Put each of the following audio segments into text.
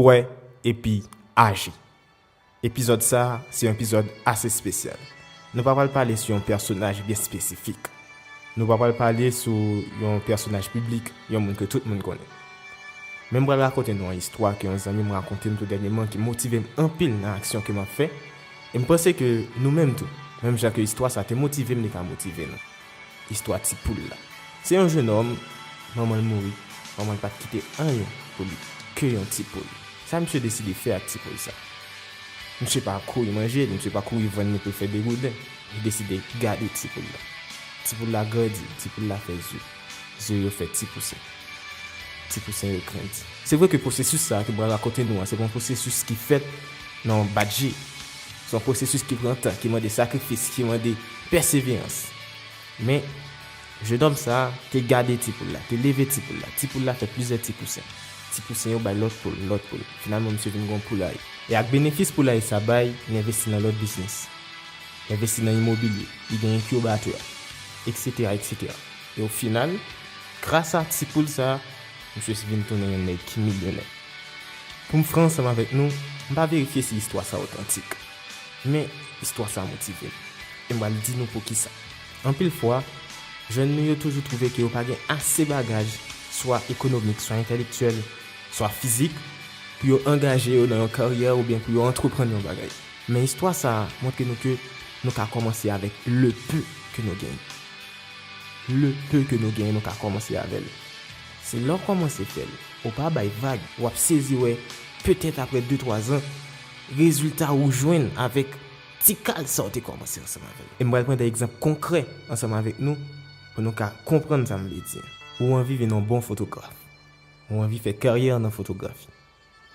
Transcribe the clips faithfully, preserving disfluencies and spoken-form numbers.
Kwè epi aji. Epizòd sa a se yon epizòd ase espesyal. Nou pa pral pale sou yon pèsonaj byen espesifik. Nou pa pral pale sou yon pèsonaj piblik, yon moun ke tout moun konnen. Men m pral rakonte nou yon istwa ke yon zanmi m rakonte m tou dènyèman ki motive m anpil nan aksyon ke m ap fè. E m panse ke nou menm tou, menm jan ke istwa sa te motive m, li ka motive nou. Istwa ti poul la. Se yon jenòm, manman l mouri, manman l pa t kite anyen pou li ke yon ti poul. Sa misye deside fè ak ti poul sa? Misye pa kouri manje li, misye pa kouri vann li pou l fè de gouden. Li deside gade ti poul la. Ti poul la grandi, ti poul la fè ze. Ze yo fè ti pousen. Ti pousen yo grandi. Se vre ke pwosesis sa a ke m pral rakonte nou an, se pa yon pwosesis ki fèt nan yon bat je. Se yon pwosesis ki pran tan, ki mande sakrifis, ki mande pèseverans. Men, jenòm sa a te gade ti poul la, te leve ti poul la. Ti poul la fè plizyè ti pousen. Ti pousen yo bay lòt poul, lòt poul. Finalman, misye vin gen yon poulay. E ak benefis poulay sa bay, li envesti nan lòt biznis. Li envesti nan imobilye. Li gen enkibatè, etsetera, etsetera. E o final, gras a ti poul sa a, misye vin tounen yon nèg ki milyonè. Pou m fran ansanm avèk nou, m pa verifye si istwa sa otantik. Men, istwa sa motive m. E m pral di nou poukisa. Anpil fwa, jèn nou yo toujou twouve ke yo pa gen ase bagaj, swa ekonomik, swa entèlektyèl, swa fizik, pou yo angaje yo nan yon karyè oubyen pou yo antreprann yon bagay. Men istwa sa a montre nou ke nou ka kòmanse avèk le peu ke nou genyen. Le peu ke nou genyen, nou ka kòmanse avè l. Se lè w kòmanse fè l, ou pa bay vag, w ap sezi wè, petèt aprè de twa zan, rezilta ou jwenn avèk ti kal sa w te kòmanse ansanm avè l. E m pral pran de egzanp konkrè ansanm avèk nou pou nou ka konprann sa m vle di. Ou anvi vin yon bon fotograf. Ou anvi fè karyè nan fotografi.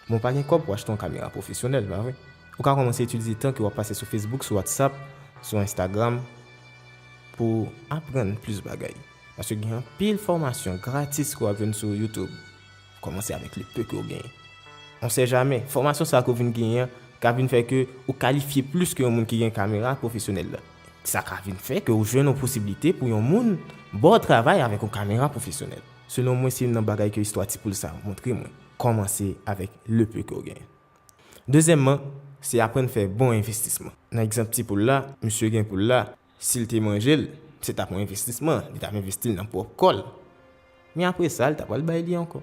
Bon, w pa gen kòb pou w achte yon kamera pwofesyonèl, pa vre? Ou ka kòmanse itilize tan ke w ap pase sou Facebook, sou WhatsApp, sou Instagram pou aprann plis bagay. Paske gen anpil fòmasyon gratis ke w ap jwenn sou YouTube. Kòmanse avèk le peu ke w genyen. On sait jamais, fòmasyon sa ke w vin genyen an ka vin fè ke ou kalifye plis ke yon moun ki gen kamera pwofesyonèl la. Sa ka vin fè ke w jwenn yon posiblite pou yon moun ba w travay avèk yon kamera pwofesyonèl. Selon mwen, se youn nan bagay ke istwa ti poul sa a montre mwen. Kòmanse avèk le peu ke w genyen. Dezyèmman, se aprann fè bon envestisman. Nan egzanp ti poul la, misye gen poul la, si l te manje l, se t ap yon envestisman, li t ap envesti l nan pwòp kò l. Men apre sa, li t ap al bay li ankò.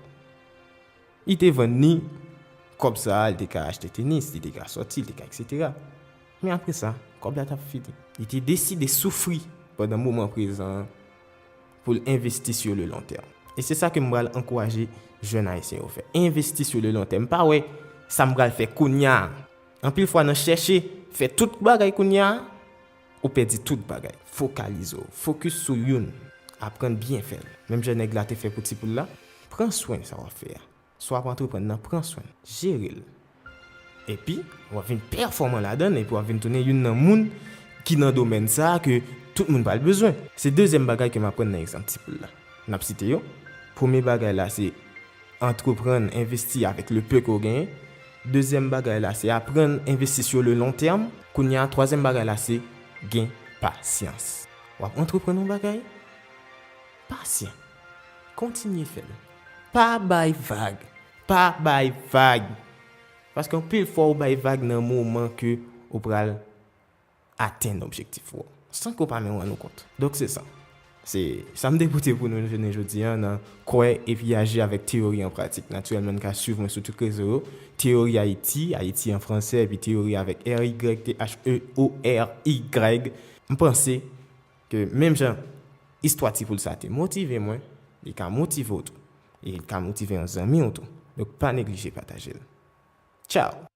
Li te vann li, kòb sa a, li te ka achte tenis, li te ka sòti, li te ka etsetera. Men apre sa, kòb la t ap fini. Li te deside soufri pandan moman prezan an pou l envesti sur le long terme. E se sa ke m pral ankouraje jèn ayisyen yo fè. Envesti sur le long terme. M pa wè sa m pral fè kounye a. Anpil fwa nan chèche fè tout bagay kounye a, ou pèdi tout bagay. Fokalize w. Fokis sou youn. Aprann byen fè l. Menm jan nèg la te fè pou ti poul la, pran swen sa w ap fè a. Swa w ap antreprann nan, pran swen l, jere l. Epi, w ap vin pèfòman ladan l, epi w ap vin tounen youn nan moun ki nan domèn sa a ke tout moun pral bezwen. Se dezyèm bagay ke m aprann nan egzanp ti poul la. N ap site yo. Premye bagay la, se antreprann, envesti avèk le peu ke w genyen. Dezyèm bagay la, se aprann envesti sur le long terme. Kounye a, twazyèm bagay la, se gen pasyans. W ap antreprann yon bagay, pasyan. Kontinye fè l. Pa bay vag. Pa bay vag. Paske anpil fwa ou bay vag nan moman ke ou pral atenn objektif ou, san ke w pa menm rann ou kont. Donk se sa. Se sa m te pote pou nou jounen jodi a nan Kwè epi aji avèk teyori an pratik. Natirèlman, n ka swiv mwen sou tout rezo yo. Teyori Ayiti, Ayiti an fransè, epi teyori avèk R Y T H E O R Y. M panse ke menm jan istwa ti poul sa te motive mwen, li ka motive w tou. E li ka motive yon zanmi w tou. Donk pa neglije pataje l. Tchao!